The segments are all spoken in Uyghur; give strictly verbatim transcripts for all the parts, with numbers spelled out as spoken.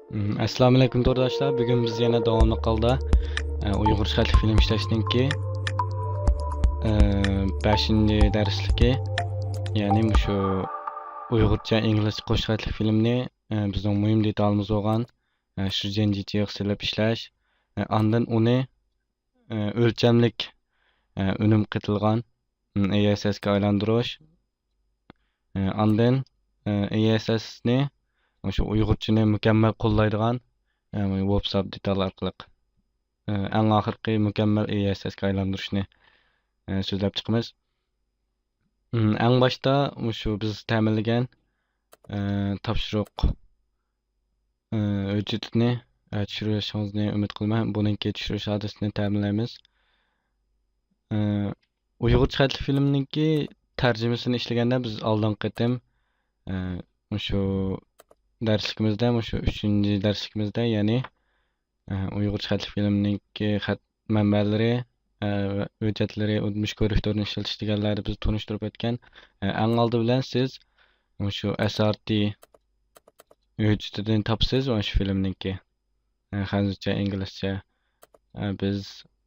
ئەسسالامۇئەلەيكۇم تورداشلار. بۈگۈن بىز يەنە داۋاملىق ھالدا، ئە، ئۇيغۇرچە خەتلىك فىلىم ئىشلەشنىڭكى، ئە، بەشىنچى دەرسلىكى، يەنى مۇشۇ ئۇيغۇرچە ئىنگلىزچە قوش خەتلىك فىلىمنى، ئە، بىزنىڭ مۇھىم دېتالىمىز بولغان، ئە، شۇجيەنجىچىغا سېلىپ ئىشلەش، ئە، ئاندىن ئۇنى، ئە، ئۆلچەملىك، ئە، ئۈنۈم قېتىلغان، ئېي ئېس ئېسكە ئايلاندۇرۇش، ئاندىن ئېي ئېس ئېسنى، شۇ ئۇيغۇرچىنى مۇكەممەل قوللايدىغان ۋوبساپ دېتال ئارقىلىق ئەڭ ئاخىرقى مۇكەممەل ئېي ئېس ئېسكە ئايلاندۇرۇشنى سۆزلەپ چىقىمىز. ئەڭ باشتا مۇشۇ بىز تەمىنلىگەن تاپشۇرۇق ھۆججىتىنى چۈشۈرۈشىڭىزنى ئۈمىد قىلىمەن. بۇنىڭكى چۈشۈرۈش ئادرېسىنى تەمىنلەيمىز. ئۇيغۇرچە خەتلىك فىلىمنىڭكى تەرجىمىسىنى ئىشلىگەندە بىز ئالدىنقى قېتىم، ئە، مۇشۇ دەرسلىكىمىزدە، مۇشۇ ئۈچىنچى دەرسلىكىمىزدە، يەنى، ئە، ئۇيغۇرچە خەتلىك فىلىمنىڭكى خەت مەنبەلىرى، ئە، ھۆججەتلىرى، ئۇدمىش كوررېكتورىنى ئىشلىتىش دېگەنلەردە بىز تونۇشتۇرۇپ ئۆتكەن. ئە، ئەڭ ئالدى بىلەن سىز مۇشۇ ئېس ئار تى ھۆججىتىدىن تاپىسىز، مۇشۇ فىلىمنىڭكى. ئە، خەنزۇچە، ئىنگلىزچە. ئە، بىز،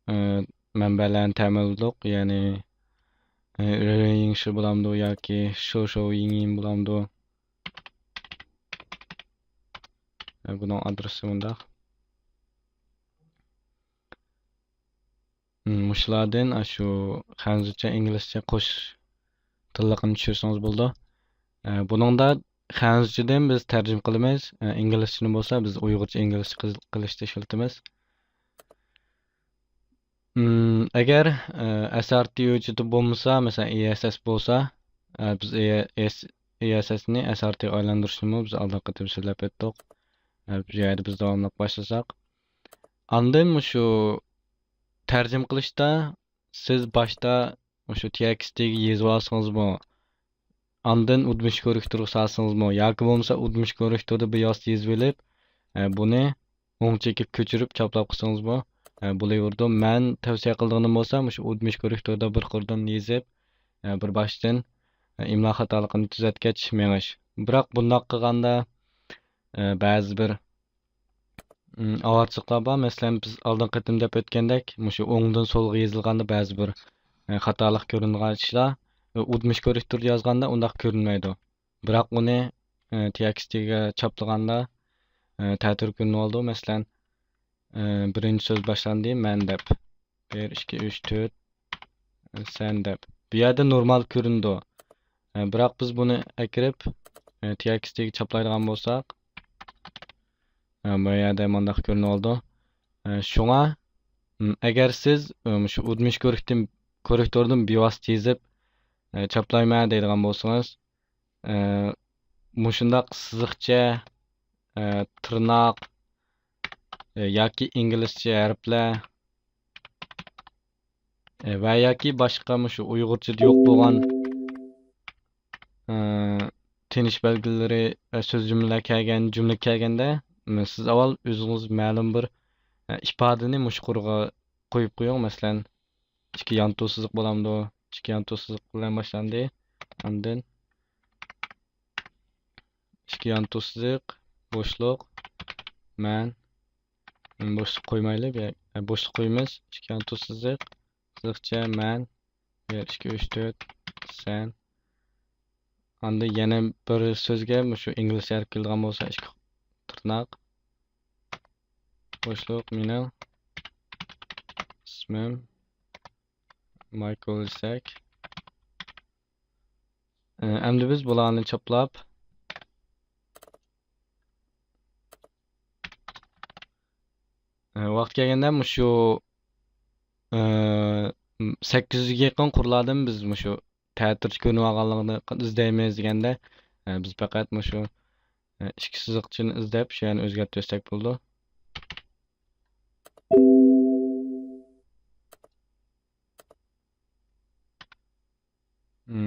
ئە، مەنبەلەرنى تەمىنلىدۇق، يەنى، ئە، رېيىڭشى بولامدۇ ياكى شوشو يىڭيىن بولامدۇ؟ ئە، بۇنىڭ ئادرېسى مۇنداق. مۇشۇلاردىن ئاشۇ خەنزۇچە، ئىنگلىزچە قوش تىللىقىنى چۈشۈرسىڭىز بولىدۇ. ئە، بۇنىڭدا خەنزۇچىدىن بىز تەرجىمە قىلىمىز، ئە، ئىنگلىزچىنى بولسا بىز ئۇيغۇرچە، ئىنگلىزچە قىل-، قىلىشتا ئىشلىتىمىز. ئەگەر، ئە، ئېس ئار تى ھۆججىتى بولمىسا، مەسىلەن، ئېي ئېس ئېس بولسا، ئە، بىز ئېي ئېس ئېس، ئېي ئېس ئېسنى ئېس ئار تىغا ئايلاندۇرۇشنىمۇ بىز ئالدىنقى قېتىم سۆزلەپ ئۆتتۇق. ئە، بۇ يەردە بىز داۋاملىق باشلىساق. ئاندىن مۇشۇ تەرجىمە قىلىشتا سىز باشتا مۇشۇ تېكىستىگە يېزىۋالسىڭىزمۇ، ئاندىن ئۇدمىش كوررېكتورغا سالسىڭىزمۇ ياكى بولمىسا ئۇدمىش كوررېكتوردا بىۋاسىتە يېزىۋېلىپ، ئە، بۇنى ئوڭ چېكىپ كۆچۈرۈپ چاپلاپ قىلسىڭىزمۇ، ئە، بولۇۋېرىدۇ. مەن تەۋسىيە قىلىدىغىنىم بولسا مۇشۇ ئۇدمىش كوررېكتوردا بىر قۇردىن يېزىپ، ئە، بىر باشتىن، ئە، ئىملا خاتالىقىنى تۈزەتكەچ مېڭىش. بىراق بۇنداق قىلغاندا، ئە، بەزى بىر ئاۋارىچىلىقلار بار. مەسىلەن، بىز ئالدىنقى قېتىم دەپ ئۆتكەندەك، مۇشۇ ئوڭدىن سولغا يېزىلغاندا بەزى بىر، ئە، خاتالىق كۆرۈنىدىغان ئىشلار، ئە، ئۇدمىش كوررېكتوردا يازغاندا ئۇنداق كۆرۈنمەيدۇ. بىراق ئۇنى، ئە، تېكىستىگە چاپلىغاندا، ئە، تەتۈر كۆرۈنۈۋالىدۇ. مەسىلەن، ئە، بىرىنچى سۆز باشلاندى، مەن دەپ. بىر، ئىككى، ئۈچ، تۆت، سەن دەپ. بۇ يەردە نورمال كۆرۈنىدۇ. ئە، بىراق بىز بۇنى ئەكىرىپ، ئە، تېكىستىگە چاپلايدىغان بولساق، ئە، بۇ يەردە مۇنداق كۆرۈنۈۋالىدۇ. ئە، شۇڭا، م، ئەگەر سىز، ئە، مۇشۇ ئۇدمىش كوررېكتىن-، كوررېكتوردىن بىۋاسىتە يېزىپ، ئە، چاپلايمەن دەيدىغان بولسىڭىز، ئە، مۇشۇنداق سىزىقچە، ئە، تىرناق، ئە، ياكى ئىنگلىزچە ھەرپلەر، ئە، ۋە ياكى باشقا مۇشۇ ئۇيغۇرچىدا يوق بولغان، ئە، تىنىش بەلگىلىرى ۋە سۆز جۈملىلەر كەلگەن، جۈملە كەلگەندە، م، سىز ئاۋۋال ئۆزىڭىز مەلۇم بىر، ئە، ئىپادىنى مۇشۇ قۇرغا قويۇپ قويۇڭ. مەسىلەن، ئىككى يانتۇ سىزىق بولامدۇ؟ ئىككى يانتۇ سىزىق بىلەن باشلاندى. ئاندىن ئىككى يانتۇ سىزىق، بوشلۇق، مەن، بوشلۇق قويمايلى، بۇ يەر-، بوشلۇق قويىمىز. ئىككى يانتۇ سىزىق، سىزىقچە، مەن، بىر، ئىككى، ئۈچ، تۆت، سەن. ئاندىن يەنە بىر سۆزگە مۇشۇ ئىنگلىزچە ھەرپ كېلىدىغان بولسا، ئىككى تىرناق، بوشلۇق، مېنىڭ ئىسمىم مايكل دېسەك. ئە، ئەمدى بىز بۇلارنى چاپلاپ، ئە، ۋاقتى كەلگەندە مۇشۇ، ئە، سەككىز يۈزگە يېقىن قۇرلاردىن بىز مۇشۇ تەتۈرچە كۆرۈنۈۋالغانلىقىنى ئىزدەيمىز دېگەندە، ئە، بىز پەقەت مۇشۇ، ئە، ئىككى سىزىقچىنى ئىزدەپ، شۇ يەرنى ئۆزگەرتىۋەتسەك بولىدۇ.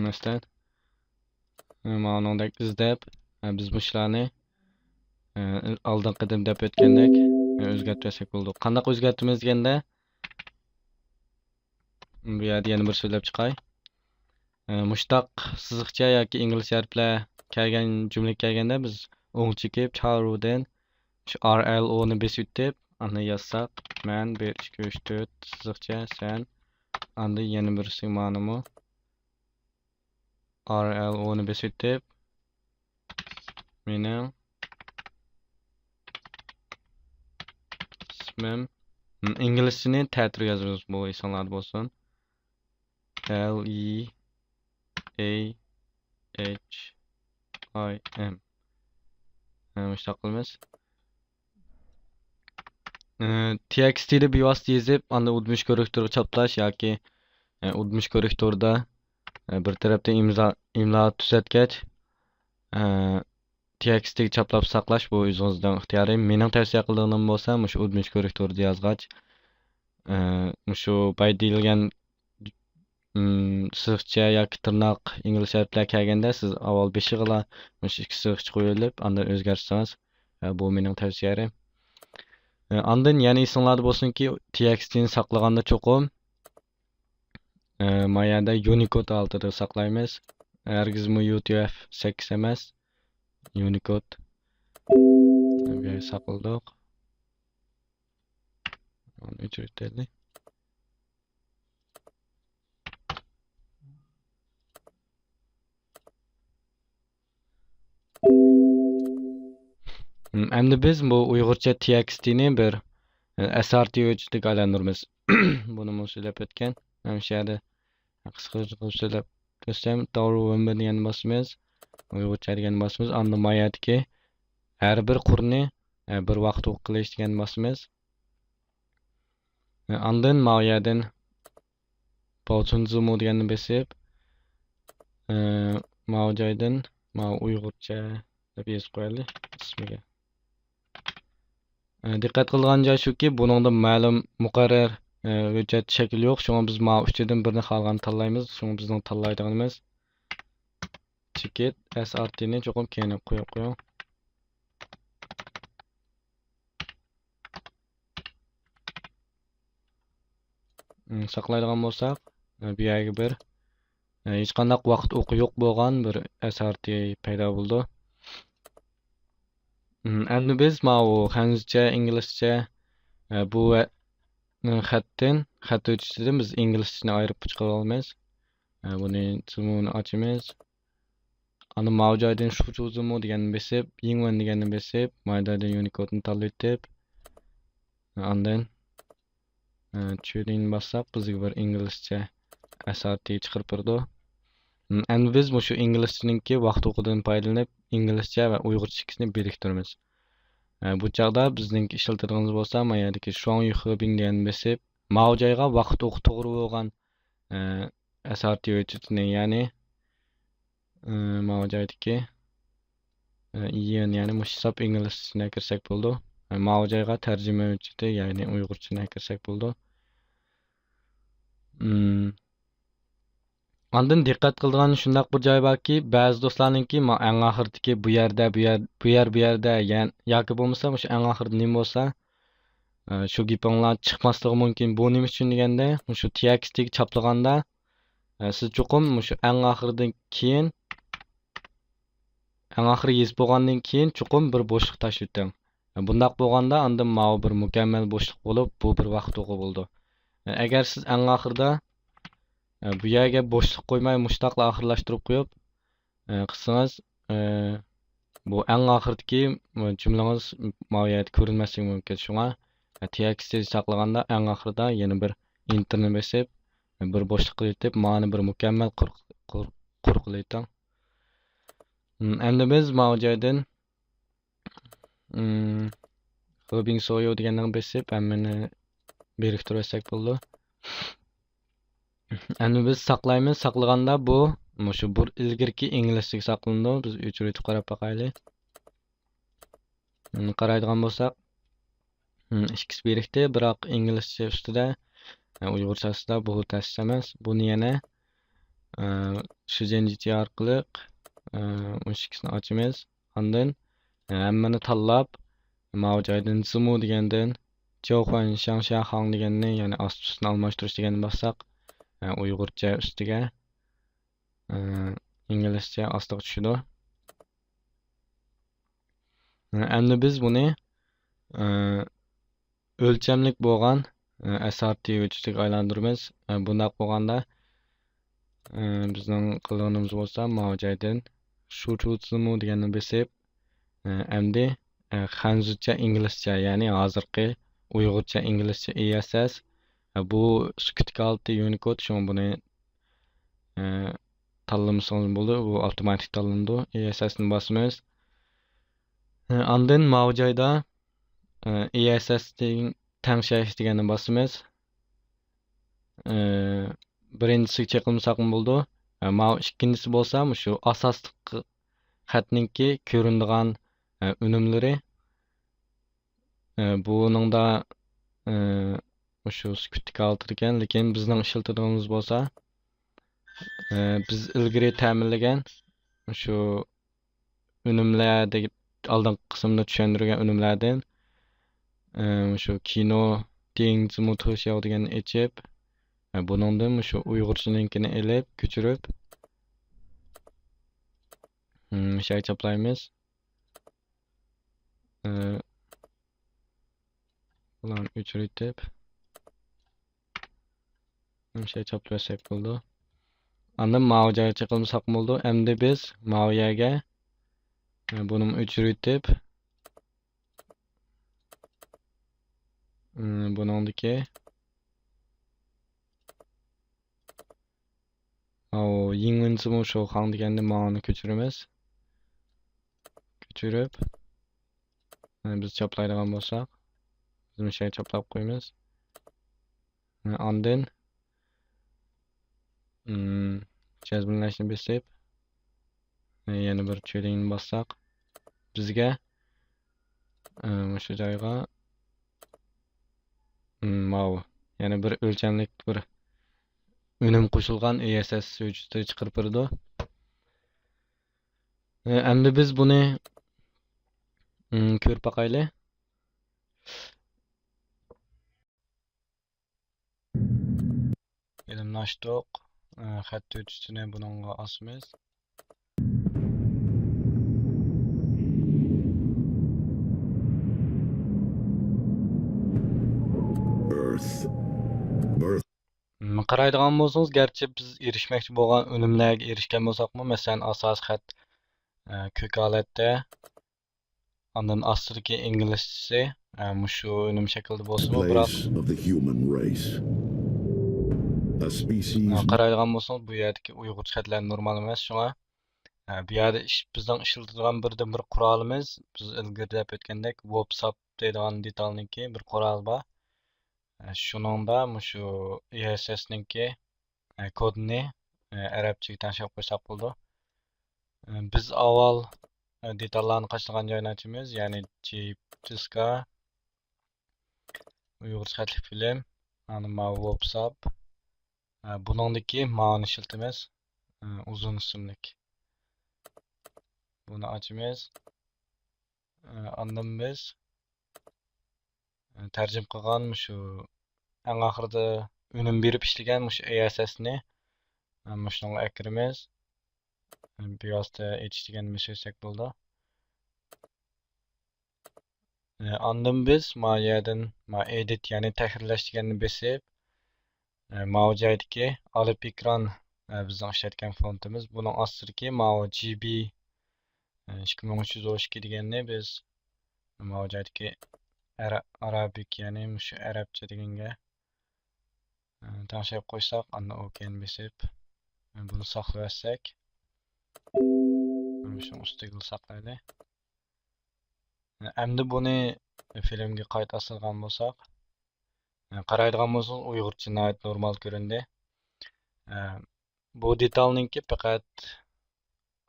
مەسىلەن، مانىڭدەك ئىزدەپ، بىز مۇشۇلارنى ئالدىنقى قېتىم دەپ ئۆتكەندەك ئۆزگەرتىۋەتسەك بولىدۇ. قانداق ئۆزگەرتىمىز دېگەندە، بۇ يەردە يەنە بىر سۆزلەپ چىقاي. مۇشتاق سىزىقچە ياكى ئىنگلىزچە ھەرپلەر كەلگەن، جۈملە كەلگەندە بىز ئوڭ چېكىپ چارۇدىن شۇ ئار ئېل ئونى بېسىۋېتىپ، ئاندىن يازساق، مەن بىر، ئىككى، ئۈچ، تۆت، سىزىقچە، سەن. ئاندىن يەنە بىرسى مانىمۇ. ئار ئېل ئونى بېسىۋېتىپ، مېنىڭ ئىسمىم، ئىنگلىزچىنى تەتۈر يازىمىز، بۇ ئېسىڭلاردا بولسۇن. ئېل ئى ئەي ئېچ ئاي ئېم. مۇشۇنداق قىلىمىز. تى ئېكىس تى دە بىۋاسىتە يېزىپ، ئاندىن ئۇدمىش كوررېكتورغا چاپلاش ياكى ئۇدمىش كوررېكتوردا بىر تەرەپتىن ئىمزا، ئىملا تۈزەتكەچ، تى ئېكىس تىگە چاپلاپ ساقلاش، بۇ ئۆزىڭىزنىڭ ئىختىيارى. مېنىڭ تەۋسىيە قىلىدىغىنىم بولسا، مۇشۇ ئۇدمىش كوررېكتوردا يازغاچ، مۇشۇ بايا دېيىلگەن سىزىقچە ياكى تىرناق ئىنگلىز ھەرپلەر كەلگەندە، سىز ئاۋۋال بېشىغىلا مۇشۇ ئىككى سىزىقچە قويۇۋېلىپ، ئاندىن ئۆزگەرتسىڭىز، بۇ مېنىڭ تەۋسىيەم. ئاندىن يەنە ئېسىڭلاردا بولسۇنكى، تى ئېكىس تىنى ساقلىغاندا چوقۇم، ما يەردە يۇنىكود ھالىتىدە ساقلايمىز. ھەرگىزمۇ يۇ تى ئېف سەككىز ئەمەس، يۇنىكود. بۇ يەرگە ساقلىدۇق. ئۆچۈرۈۋېتەيلى. ئەمدى بىز بۇ ئۇيغۇرچە تى ئېكىس تىنى بىر ئەس ئار تى ھۆججىتىگە ئايلاندۇرىمىز. بۇنىمۇ سۆزلەپ ئۆتكەن. مەن شۇ يەردە قىسقىچە قىلىپ سۆزلەپ ئۆتسەم، داۋر ئون بىر دېگەننى باسىمىز. ئۇيغۇرچە دېگەننى باسىمىز. ئاندىن ما يەردىكى ھەر بىر قۇرنى بىر ۋاقىت ئوقۇ قىلىش دېگەننى باسىمىز. ئاندىن ماۋۇ يەردىن باۋچۈن زىمۇ دېگەننى بېسىپ، ئە، ماۋۇ جايدىن ماۋۇ ئۇيغۇرچە دەپ يېزىپ قويايلى ئىسمىگە. ئە، دىققەت قىلىدىغان جاي شۇكى، بۇنىڭدا مەلۇم مۇقەررەر، ئە، ھۆججەت شەكلى يوق. شۇڭا بىز ماۋۇ ئۈچىدىن بىرنى خالىغاننى تاللايمىز. شۇڭا بىزنىڭ تاللايدىغىنىمىز چېكىت ئەس ئار تىنى چوقۇم كەينىگە قويۇپ قويۇڭ. ئىم، ساقلايدىغان بولساق، ئە، بۇ يەرگە بىر، ئە، ھېچقانداق ۋاقىت ئوقى يوق بولغان بىر ئەس ئار تى پەيدا بولىدۇ. ئىم، ئەمدى بىز ماۋۇ خەنزۇچە، ئىنگلىزچە، ئە، بۇ ۋە، ئە، خەتتىن، خەت ھۆججىتىدىن بىز ئىنگلىزچىنى ئايرىپ چىقىرىۋالىمىز. ئە، بۇنى زىمۇنى ئاچىمىز. ئاندىن ماۋۇ جايدىن شۇچۇزىمۇ دېگەننى بېسىپ، يىڭۋېن دېگەننى بېسىپ، ماۋۇ جايدىن يۇنىكودنى تاللىۋېتىپ، ئاندىن، ئە، چۈدىننى باسساق، بىزگە بىر ئىنگلىزچە ئەس ئار تى چىقىرىپ بېرىدۇ. ئەمدى بىز مۇشۇ ئىنگلىزچىنىڭكى ۋاقىت ئوقىدىن پايدىلىنىپ، ئىنگلىزچە ۋە ئۇيغۇرچە ئىككىسىنى بىرىكتۈرىمىز. ئە، بۇ چاغدا بىزنىڭكى ئىشلىتىدىغىنىمىز بولسا، ما يەردىكى شۇاڭ يۈخېبىڭ دېگەننى بېسىپ، ماۋۇ جايغا ۋاقىت ئوقى توغرا بولغان، ئە، ئەس ئار تى ھۆججىتىنى، يەنى، ئە، ماۋۇ جايدىكى، ئە، يىن، يەنى مۇشۇ ساپ ئىنگلىزچىنى كىرسەك بولىدۇ. ئە، ماۋۇ جايغا تەرجىمە ھۆججىتى، يەنى ئۇيغۇرچىنى كىرسەك بولىدۇ. ئىم، ئاندىن دىققەت قىلىدىغان شۇنداق بىر جاي باركى، بەزى دوستلارنىڭكى ما-، ئەڭ ئاخىرىدىكى بۇ يەردە، بۇ يەر، بۇ يەر، بۇ يەردە، يەن-، ياكى بولمىسا مۇشۇ ئەڭ ئاخىرىدا نېمە بولسا، ئە، شۇ گېپىڭلار چىقماسلىقى مۇمكىن. بۇ نېمە ئۈچۈن دېگەندە، مۇشۇ تى ئېكىس تىگە چاپلىغاندا، ئە، سىز چوقۇم مۇشۇ ئەڭ ئاخىرىدىن كېيىن، ئەڭ ئاخىرى يېزىپ بولغاندىن كېيىن چوقۇم بىر بوشلۇق تاشلىۋېتىڭ. ئە، بۇنداق بولغاندا ئاندىن ماۋۇ بىر مۇكەممەل بوشلۇق بولۇپ، بۇ بىر ۋاقىت ئوقى بولىدۇ. ئە، ئەگەر سىز ئەڭ ئاخىرىدا، ئە، بۇ يەرگە بوشلۇق قويماي مۇشۇنداقلا ئاخىرلاشتۇرۇپ قويۇپ، ئە، قىلسىڭىز، ئە، بۇ ئەڭ ئاخىرىدىكى جۈملىڭىز ماۋۇ يەردە كۆرۈنمەسلىكى مۇمكىن. شۇڭا، ئە، تى ئېكىس تى ساقلىغاندا ئەڭ ئاخىرىدا يەنە بىر ئېنتېرنى بېسىپ، بىر بوشلۇق قىلىۋېتىپ، مانى بىر مۇكەممەل قۇر، قۇر، قۇر قىلىۋېتىڭ. ئەمدى بىز ماۋۇ جايدىن، خېبىڭ سويو دېگەننى بېسىپ، ھەممىنى بىرىكتۈرۈۋەتسەك بولىدۇ. ئەمدى بىز ساقلايمىز. ساقلىغاندا بۇ، مۇشۇ بىر ئىلگىرىكى ئىنگلىزچىگە ساقلىنىدۇ. بىز ئۆچۈرۈۋېتىپ قاراپ باقايلى. قارايدىغان بولساق، ئىككىسى بىرىكتى، بىراق ئىنگلىزچە ئۈستىدە، ئۇيغۇرچە ئاستىدا، بۇ تەس ئەمەس. بۇنى يەنە، شىزېنجىتى ئارقىلىق، ئون ئىككىسىنى ئاچىمىز. ئاندىن، ھەممىنى تاللاپ، ماۋۇ جايدىن زىمۇ دېگەندىن، جياۋخۇەن شياڭشياخاڭ دېگەننى، يەنى ئاستى ئۈستىنى ئالماشتۇرۇش دېگەننى باسساق، ئۇيغۇرچە ئۈستىگە، ئىنگلىزچە ئاستىغا چۈشىدۇ. ئەمدى بىز بۇنى، ئە، ئۆلچەملىك بولغان، ئە، ئەس ئار تى ھۆججىتىگە ئايلاندۇرىمىز. ئە، بۇنداق بولغاندا، ئە، بىزنىڭ قىلغىنىمىز بولسا ماۋۇ جايدىن شۇچۇزىمۇ دېگەننى بېسىپ، ئە، ئەمدى، ئە، خەنزۇچە ئىنگلىزچە، يەنى ھازىرقى ئۇيغۇرچە ئىنگلىزچە ئى ئەس ئەس، ئە، بۇ سۈكۈتتىكى ھالىتى يۇنىكود، شۇڭا بۇنى، ئە، تاللىمىسىڭىز بولىدۇ. بۇ ئاپتوماتىك تاللىنىدۇ. ئى ئەس ئەس نى باسىمىز. ئە، ئاندىن ماۋۇ جايدا، ئە، ئى ئەس ئەس تەڭ، تەڭشەش دېگەننى باسىمىز. ئە، بىرىنچىسىگە چېقىلمىساقمۇ بولىدۇ. ئە، ماۋۇ ئىككىنچىسى بولسا مۇشۇ ئاساسلىق خەتنىڭكى كۆرۈنىدىغان، ئە، ئۈنۈملىرى. ئە، بۇنىڭدا، ئە، مۇشۇ سۈكۈتتىكى ھالىتىدىكەن، لېكىن بىزنىڭ ئىشلىتىدىغىنىمىز بولسا، ئە، بىز ئىلگىرى تەمىنلىگەن مۇشۇ ئۈنۈملەر دېگەن ئالدىنقى قىسىمدا چۈشەندۈرگەن ئۈنۈملەردىن، ئە، مۇشۇ كىنو دىڭزىمۇ توشياۋ دېگەننى ئېچىپ، ئە، بۇنىڭدىن مۇشۇ ئۇيغۇرچىنىڭكىنى ئېلىپ، كۆچۈرۈپ، ئىم، مۇشۇ يەرگە چاپلايمىز. ئە، بۇلارنى ئۆچۈرۈۋېتىپ، مۇشۇ يەرگە چاپلىۋەتسەك بولىدۇ. ئاندىن ماۋۇ جايغا چېقىلمىساق بولىدۇ. ئەمدى بىز ماۋۇ يەرگە، ئە، بۇنىمۇ ئۆچۈرۈۋېتىپ، ئىم، بۇنىڭدىكى، ئاۋۇ، يىڭۋېنزىمۇ شوخاڭ دېگەندىن ماۋۇنى كۆچۈرىمىز. كۆچۈرۈپ، ئە، بىز چاپلايدىغان بولساق، بىز مۇشۇ يەرگە چاپلاپ قويىمىز. ئاندىن، ئىم، جەزمىلەشنى بېسىپ، يەنە بىر چۆرىيىنى باسساق، بىزگە، ئىم، مۇشۇ جايغا، ئىم، ماۋۇ، يەنە بىر ئۆلچەملىك بىر ئۈنۈم قوشۇلغان ئى ئەس ئەس ھۆججىتى چىقىرىپ بېرىدۇ. ئە، ئەمدى بىز بۇنى، ئىم، كۆرۈپ باقايلى. فىلىمنى ئاچتۇق. ئە، خەت ھۆججىتىنى بۇنىڭغا ئاسىمىز. Earth. Birth. م، قارايدىغان بولسىڭىز، گەرچە بىز ئېرىشمەكچى بولغان ئۈنۈملەرگە ئېرىشكەن بولساقمۇ، مەسىلەن، ئاساسىي خەت، ئە، كۆك ھالەتتە، ئاندىن ئاستىدىكى ئىنگلىزچىسى، ئە، مۇشۇ ئۈنۈم شەكلىدە بولسىمۇ، بىراق، Place of the human race. A species. ئە، قارايدىغان بولسىڭىز، بۇ يەردىكى ئۇيغۇرچە خەتلەر نورمال ئەمەس، شۇڭا، ئە، بۇ يەردە ئىش-، بىزنىڭ ئىشلىتىدىغان بىردىنبىر قورالىمىز، بىز ئىلگىرى دەپ ئۆتكەندەك، ۋوپساپ دەيدىغان دېتالنىڭكى بىر قورالى بار. ئە، شۇنىڭدا مۇشۇ ئى ئەس ئەس نىڭكى، ئە، كودىنى، ئە، ئەرەبچىگە تەڭشەپ قويساق بولىدۇ. ئە، بىز ئاۋۋال، ئە، دېتاللارنى قاچىلىغان جاينى ئاچىمىز، يەنى جىپىسكا، ئۇيغۇرچە خەتلىك فىلىم، ئاندىن ماۋۇ ۋوپساپ، ئە، بۇنىڭدىكى ماۋۇنى ئىشلىتىمىز، ئە، ئۇزۇن ئىسىملىك. بۇنى ئاچىمىز. ئە، ئاندىن بىز، ئە، تەرجىمە قىلغان مۇشۇ ئەڭ ئاخىرىدا ئۈنۈم بېرىپ ئىشلىگەن مۇشۇ ئى ئەس ئەس نى، ئە، مۇشۇنىڭغا ئەكىرىمىز. ئە، بىۋاسىتە ئېچىش دېگەننى بېسىۋەتسەك بولىدۇ. ئە، ئاندىن بىز ما يەردىن ما ئېدىت، يەنى تەھرىرلەش دېگەننى بېسىپ، ئە، ماۋۇ جايدىكى ئالىپ ئېكران، ئە، بىزنىڭ ئىشلەتكەن فونتىمىز. بۇنىڭ ئاستىدىكى ماۋۇ جى بى، ئە، ئىككى مىڭ ئۈچ يۈز ئون ئىككى دېگەننى بىز ماۋۇ جايدىكى ئەرە-، ئارابىك، يەنى مۇشۇ ئەرەبچە دېگەنگە، ئە، تەڭشەپ قويساق، ئاندىن ئوكەينى بېسىپ، ئە، بۇنى ساقلىۋەتسەك، مۇشۇنىڭ ئۈستىگىلا ساقلايلى. ئەمدى بۇنى فىلىمگە قايتا ئاسىلغان بولساق، قارايدىغان بولسىڭىز، ئۇيغۇرچە ناھايىتى نورمال كۆرۈندى. بۇ دېتالنىڭكى پەقەت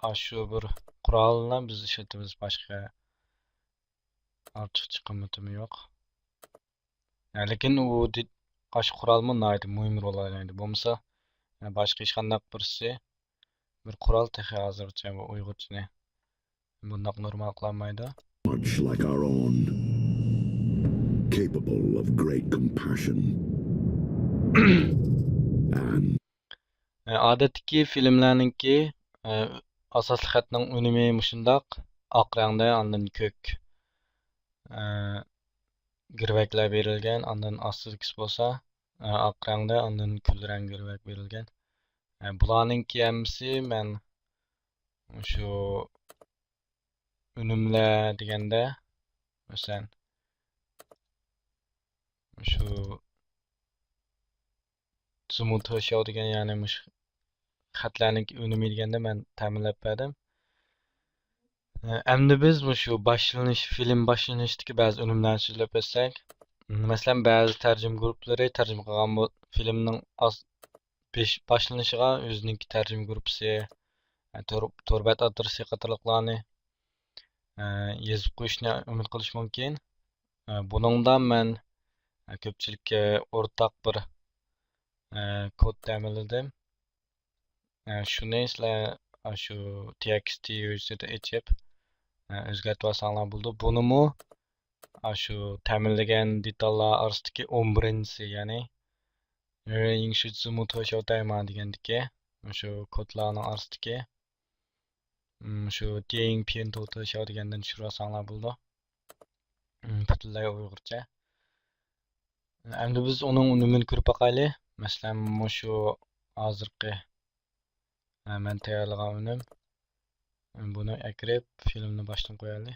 ئاشۇ بىر قورالنى بىز ئىشلىتىمىز، باشقا ئارتۇقچە قىممىتىمۇ يوق. لېكىن ئۇ دې-، ئاشۇ قورالمۇ ناھايىتى مۇھىم رول ئوينايدۇ. بولمىسا، باشقا ھېچقانداق بىرسى، بىر قورال تېخى ھازىرغىچە بۇ ئۇيغۇرچىنى بۇنداق نورمال قىلالمايدۇ. Much like our own, capable of great compassion. And ئادەتتىكى فىلىملەرنىڭكى، ئاساسلىق خەتنىڭ ئۈنۈمى مۇشۇنداق، ئاق رەڭدە، ئاندىن كۆك. گىرۋەكلەر بېرىلگەن، ئاندىن ئاستىدىكىسى بولسا، ئە، ئاق رەڭدە، ئاندىن كۈل رەڭ گىرۋەك بېرىلگەن. ئە، بۇلارنىڭكى ھەممىسى مەن شۇ ئۈنۈملەر دېگەندە، مەسىلەن، شۇ زىمۇ تېشياۋ دېگەن، يەنى مۇشۇ خەتلەرنىڭ ئۈنۈمى دېگەندە مەن تەمىنلەپ بەردىم. ئەمدى بىز مۇشۇ باشلىنىش، فىلىم باشلىنىشتىكى بەزى ئۈنۈملەرنى سۆزلەپ ئۆتسەك، مەسىلەن، بەزى تەرجىمە گۇرۇپپىلىرى تەرجىمە قىلغان بۇ فىلىمنىڭ ئاز-، بېش-، باشلىنىشىغا ئۆزىنىڭكى تەرجىمە گۇرۇپپىسى، تور-، تور بەت ئادرېسى قاتارلىقلارنى، ئە، يېزىپ قويۇشنى ئۈمىد قىلىش مۇمكىن. ئە، بۇنىڭدا مەن، ئە، كۆپچىلىككە ئورتاق بىر، ئە، كود تەمىنلىدىم. ئە، شۇنى سىلەر ئاشۇ تېكىست ھۆججىتىدە ئېچىپ، ئە، ئۆزگەرتىۋالساڭلار بولىدۇ. بۇنىمۇ ئاشۇ تەمىنلىگەن دېتاللار ئارىسىدىكى ئون بىرىنچىسى، يەنى، ئە، يىڭشۇ زىمۇ تېشياۋ دەيما دېگەندىكى، شۇ كودلارنىڭ ئارىسىدىكى، ئىم، شۇ ديېڭ پيەن تو تېشياۋ دېگەندىن چۈشۈرۈۋالساڭلار بولىدۇ. ئىم، پۈتۈنلەي ئۇيغۇرچە. ئەمدى بىز ئۇنىڭ ئۈنۈمىنى كۆرۈپ باقايلى. مەسىلەن، مۇشۇ ھازىرقى، ئە، مەن تەييارلىغان ئۈنۈم. بۇنى ئەكىرىپ، فىلىمنى باشتىن قويايلى.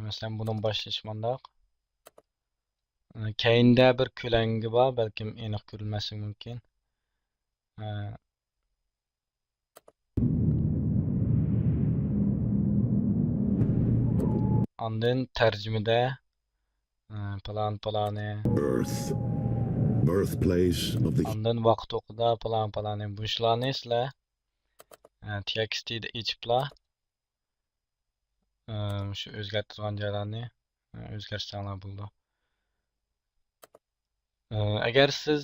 مەسىلەن، بۇنىڭ باشلىشى مۇنداق. كەينىدە بىر كۆلەڭگە بار، بەلكىم ئېنىق كۆرۈنمەسلىكى مۇمكىن. ئاندىن تەرجىمىدە، پالان پالانى، Earth, birthplace of the ئاندىن ۋاقىت ئوقىدا پالان پالانى، مۇشۇلارنى سىلەر، تېكىستىدا ئېچىپلا، ئە، شۇ ئۆزگەرتىدىغان جايلارنى، ئە، ئۆزگەرتسەڭلار بولىدۇ. ئە، ئەگەر سىز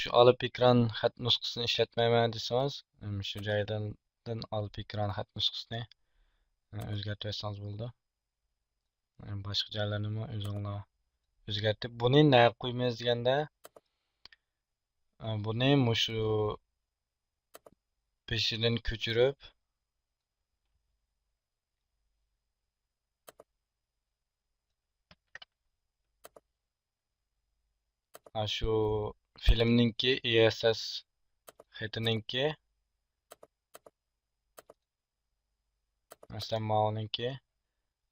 شۇ ئالىپ ئېكران خەت نۇسخىسىنى ئىشلەتمەيمەن دېسىڭىز، ئە، شۇ جايدىن، دىن ئالىپ ئېكران خەت نۇسخىسىنى، ئە، ئۆزگەرتىۋەتسىڭىز بولىدۇ. ئە، باشقا جايلارنىمۇ ئۆزۈڭلار ئۆزگەرتىپ، بۇنى نەگە قويىمىز دېگەندە، ئە، بۇنى مۇشۇ بېشىدىن كۆچۈرۈپ، ئاشۇ فىلىمنىڭكى ئى ئېس ئېس خېتىنىڭكى، مەسىلەن، ماۋۇنىڭكى،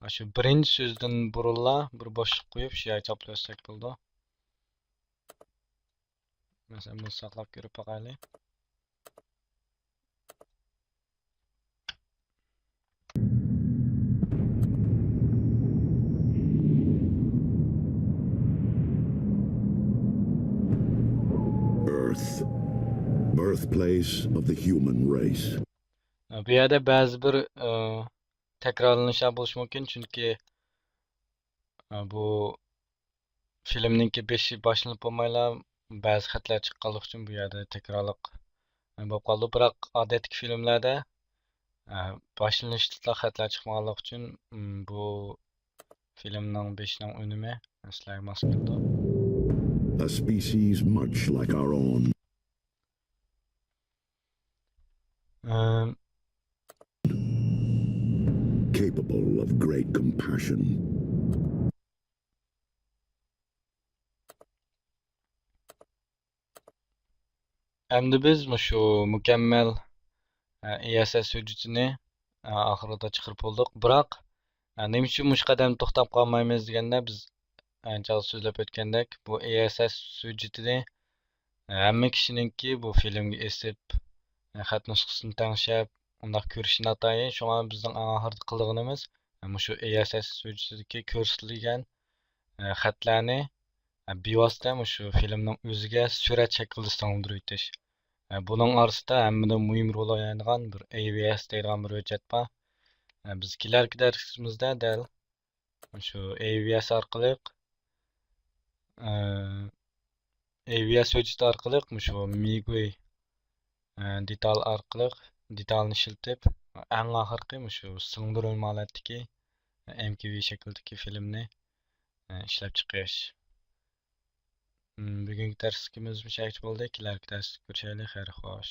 ئاشۇ بىرىنچى سۆزدىن بۇرۇنلا بىر بوشلۇق قويۇپ، شۇ يەرگە چاپلىۋەتسەك بولىدۇ. مەسىلەن، بۇنى ساقلاپ كۆرۈپ باقايلى. Earth, birthplace of the human race. بۇ يەردە بەزى بىر، ئە، تەكرارلىنىشلار بولۇشى مۇمكىن، چۈنكى، ئە، بۇ فىلىمنىڭكى بېشى باشلىنىپ بولمايلا بەزى خەتلەر چىققانلىقى ئۈچۈن بۇ يەردە تەكرارلىق بولۇپ قالىدۇ. بىراق ئادەتتىكى فىلىملەردە، ئە، باشلىنىشلىقتا خەتلەر چىقمىغانلىقى ئۈچۈن، ئىم، بۇ فىلىمنىڭ بېشىنىڭ ئۈنۈمى سىلەرگە ماس كېلىدۇ. A species much like our own. ئىم، Capable of great compassion. ئەمدى بىز مۇشۇ مۇكەممەل، ئە، ئى ئېس ئېس ھۆججىتىنى، ئە، ئاخىرىدا چىقىرىپ بولدۇق. بىراق، ئە، نېمە ئۈچۈن مۇشۇ قەدەمدە توختاپ قالمايمىز دېگەندە، بىز ئانچە سۆزلەپ ئۆتكەندەك، بۇ ئى ئېس ئېس ھۆججىتىنى، ئە، ھەممە كىشىنىڭكى بۇ فىلىمگە ئېسىپ، ئە، خەت نۇسخىسىنى تەڭشەپ، ئۇنداق كۆرۈشى ناتايىن. شۇڭا بىزنىڭ ئەڭ ئاخىرىدا قىلىدىغىنىمىز، ئە، مۇشۇ ئى ئېس ئېس ھۆججىتىدىكى كۆرسىتىلگەن، ئە، خەتلەرنى، ئە، بىۋاسىتە مۇشۇ فىلىمنىڭ ئۆزىگە سۈرەت شەكلىدە سىڭدۈرۈۋېتىش. ئە، بۇنىڭ ئارىسىدا ھەممىدىن مۇھىم رول ئوينايدىغان بىر ئى ۋى ئېس دەيدىغان بىر ھۆججەت بار. ئە، بىز كېلەركى دەرسىمىزدە دەل مۇشۇ ئى ۋى ئېس ئارقىلىق، ئە، ئى ۋى ئېس ھۆججىتى ئارقىلىق مۇشۇ مىگۇي، ئە، دېتال ئارقىلىق، دېتالنى ئىشلىتىپ، ئەڭ ئاخىرقى مۇشۇ سىڭدۈرۈلمە ھالەتتىكى، ئېم كېي ۋى شەكلىدىكى فىلىمنى، ئە، ئىشلەپ چىقىش. بۈگۈنكى دەرسلىكىمىز مۇشۇ يەرگىچە بولدى. كېلەركى دەرستە كۆرۈشەيلى. خەير خوش.